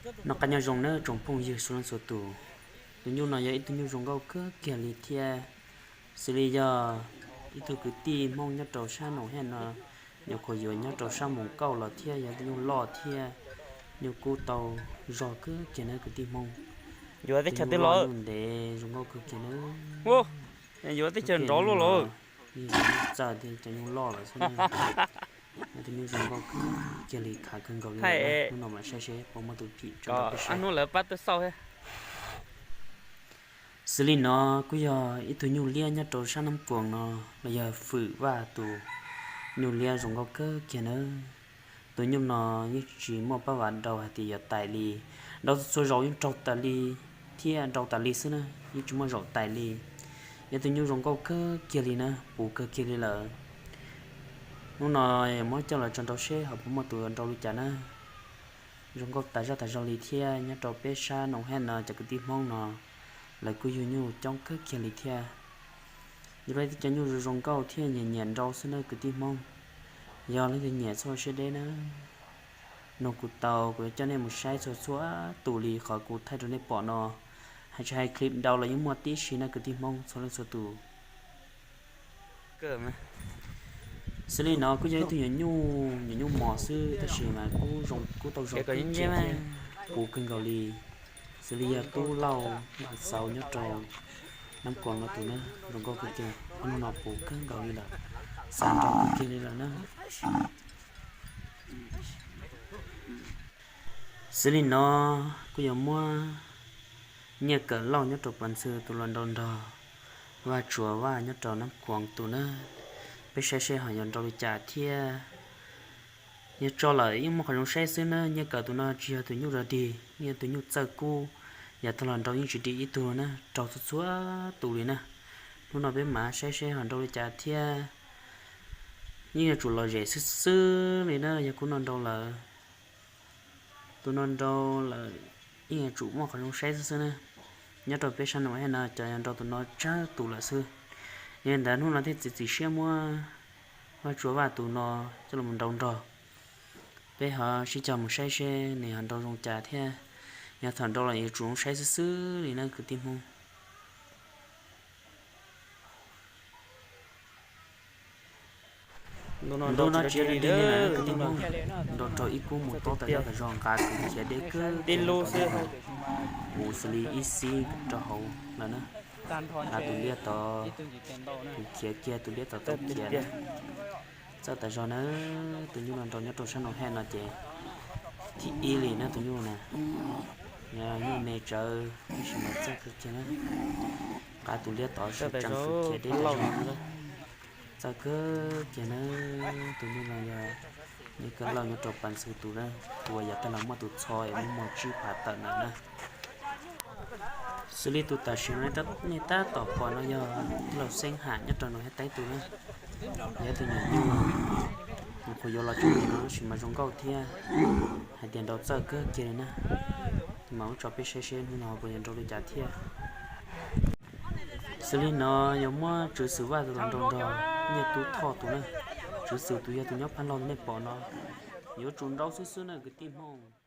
Noj qab nyob zoo nawb tsoom phooj ywg txhua leej txhua tus. Tus nyuj no yog ib tug nyuj zoo nkauj kawg kiag li thiab, xws li yog ib tug kwv tij Hmoob nyob rau sab Noom Hej no, nyuam qhuav yuav nyob rau sab Moos Kauj los thiab, yog tus nyuj loj thiab, nyuj kub tau zog kawg kiag nawb kwv tij Hmoob. Tus nyuj loj nyuj ntev zoo nkauj kawg kiag nawb. Teb chaws nrov luaj los, txawj thiab cov nyuj loj lawm xwb. Yog tus nyuj zoo nkauj kawg kiag li, khav kawg nkaus li. Hnub no mam saib seb puas muaj tus phim tso rau peb saib. Xws li no kuj yog ib tug nyuj liab nyob rau sab Nab Kuas no, los yog Fwm Vaj tus nyuj liab zoo nkauj kawg kiag nawb. Tus nyuj no yeej tsis muaj pab vam nrau hais tias yuav tais li, nrau txhua zaus yeej raug tas li thiab nrau tas li xwb na, yeej tsis muaj zaum tais li. Yog tus nyuj zoo nkauj kawg kiag li na, puv kawg kiag li lawm. Hnub no muab coj los tso nrau seb ho puas muaj tus nrau li cas na. Zoo nkauj tas zaj tas zog li thiab, nyob rau peb sab Noom Hej no cov kwv tij Hmoob no lawv kuj yug nyuj coob kawg kiag li thiab. Yog leej twg cov nyuj zoo zoo nkauj thiab nyiam nyiam nrau xwb na kwv tij Hmoob, yog leej twg nyiam txhob siab deb na, nug kuv tau, kuv yuav coj nej mus saib txhua txhua tus li qhov kuv thaij rau nej pom no. Hais tsis hais clip ntau los yeej muaj tib si na kwv tij Hmoob txhua leej txhua tus. Xws li no kuj yog ib tug nyuam nyuj, nyuam nyuj mos xwb tab sis mas kuj zoo, kuj tau zoo kawg kiag thiab, puv kawg nkaus li. Xws li yog tub Lauj Vaj Xauv nyob rau Nab Kuas no tus na, zoo nkauj kawg kiag, hnub no puv kawg nkaus li lawm, xav nrau kawg kiag li lawm na. Xws li no kuj yuav muab Nyiaj Kawm Lauj nyob rau Pas Ntxhw tus los nrau nrog Vaj Tsuas Vaj nyob rau Nab Kuas tus na. Peb saib seb ho yuav nrau li cas thiab. Yog tso lawm yeej muaj qhov zoo saib xwb na. Nyiaj Kawm tus no tsis yog tus nyuj zog dig, yeej yog tus nyuj txawj kub, yav tag los nrau yeej tsis dim ib tug na, raug txhua txhua tus li na. Hnub no peb mam saib seb ho nrau li cas thiab. Yeej yuav tsum lom zem xwb xwb li na yog kuv no nrau lawm. Tus no nrau lawm yeej yuav tsum muaj qhov zoo saib xwb xwb na. Nyob rau peb sab Noom Hej no cov yuav nrau tus no tsawg tus lawm xwb. Yog li ntawd hnub no thiaj txiav txim siab muab Vaj Tsuas Vaj tus no coj los nrau nrog. Peb ho sib cog mus saib seb nws ho nrau zoo cas thiab. Yog thaum nrau los yuav tsum zoo saib xwb xwb li na kwv tij Hmoob. Ntu no tsis yog li deb li lawm kwv tij Hmoob, nrau rau ib kub mus tob tas zog tas zog, nqa kwv khiav deb kawg, mus xws li ib xib rau hauv lawm na. Nqa tus liab tod, tus khiav kiag tus liab tod tau khiav na. Txawj tas zog na, tus nyuj no nrau nyob rau sab Noom Hej no ces thib ib li na tus nyuj na. Yog nyuj me tsawv tab sis mas txawj kawg kiag na. Nqa tus liab tod sawv tsees khiav deb tas zog. Txawj kawg kiag na, tus nyuj no yog Nyiaj Kawm Lauj nyob rau Pas Ntxhw tus na, tus uas yav tag los muaj tus txho es muaj muag tsib phav tawm ntawm na. Xws li tus tam sim no nej tab tom pom no yog tij laug Xeeb Ham nyob rau Noom Hej Teb tus na. Yog tus nyuam nyuj, nyuam qhuav yuav los tso no tab sis mas zoo nkauj thiab, hais tias nrau txawj kawg kiag li na. Mas ua tso peb saib seb hnub no puas yuav nrau li cas thiab. Xws li no yuav muab Tswv Xwm Vaj tus los nrau nrog Nyiaj Tub Thoj tus na. Tswv Xwm tus yog tus nyob Phaj Log nej pom no. Yuav tsum nrau xwb xwb na kwv tij Hmoob.